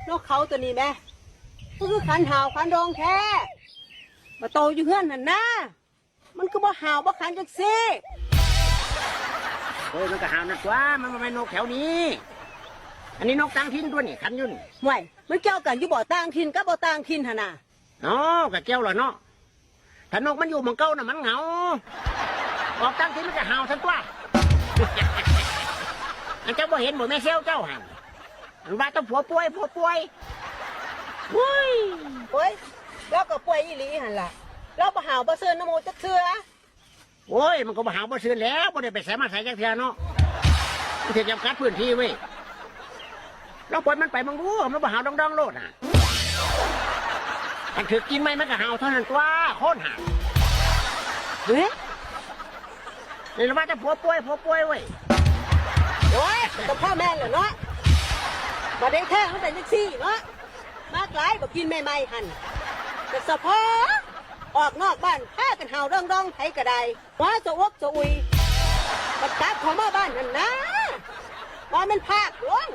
ນົກເຂົາໂຕນີ້ແມ ຄືຂັນຫາວຂັນດອງແທ້ ບາດໂຕຢູ່ເຮືອນຫັ້ນນາ ມັນຄືບໍ່ຫາວບໍ່ຂັນຈັກຊີ້? ໂອ້ຍ ມັນກໍຫາວນັ້ນຕົວະ ມັນບໍ່ແມ່ນນົກແຖວນີ້ ອັນນີ້ນົກຕ່າງຖິ່ນຕົວະນີ້ ຂັນຢູ່ນີ້. ຫ້ວຍ ມັນກ່ຽວກັນຢູ່ບໍ່ ຕ່າງຖິ່ນກັບບໍ່ຕ່າງຖິ່ນຫັ້ນນະ? ເນາະ ກໍກ່ຽວລະເນາະ ຖ້ານົກມັນຢູ່ໝ່ອງເກົ່ານະມັນເຫງົາ ອອກຕ່າງຖິ່ນມັນກໍຫາວຊັ້ນຕົວະ. ອັນເຈົ້າບໍ່ເຫັນບໍ່ແມ່ແຊວເຈົ້າຫັ້ນ ມັນວ່າແຕ່ຜົວປ່ວຍ ຜົວປ່ວຍ ໂອ້ຍ ໂອ້ຍ ລາວກໍປ່ວຍອີ່ຫຼີຫັ້ນລະ ລາວບໍ່ຫາວບໍ່ຊືນນຳໝູ່ຈັກເທື່ອ. ໂອ້ຍ ມັນກໍບໍ່ຫາວບໍ່ຊືນແລ້ວ ບໍ່ໄດ້ໄປໃສມາໃສຈັກເທື່ອເນາະ ມັນຖືກຈຳກັດພື້ນທີ່ເວີຍ. ລອງປ່ອຍມັນໄປເບິ່ງດູ ມັນບໍ່ຫາວດອງໆໂລດນະ ຄັນຖືກກິນໃໝ່ມັນກໍຫາວເທົ່ານັ້ນຕົວະ ຄົນຫາ. ເຮີ້ຍ ນີ້ລະວ່າແຕ່ຜົວປ່ວຍ ຜົວປ່ວຍເວີຍ. ໂອ້ຍ ກໍພໍແມ່ນແລ້ວເນາະ ບາດໃດແທ້ມັນເປັນຈັ່ງຊີ້ເນາະ ມາກຫຼາຍ ບໍ່ກິນໃໝ່ໆຫັ້ນ ກໍສະເພາະອອກນອກບ້ານ ພາກັນຫາວດອງໆ ໃຜກໍໄດ້ ຫົວສະອົກສະອຸຍ ບັດກັບເຂົ້າມາບ້ານຫັ້ນນາ ວ່າແມ່ນພາກຫຼວງ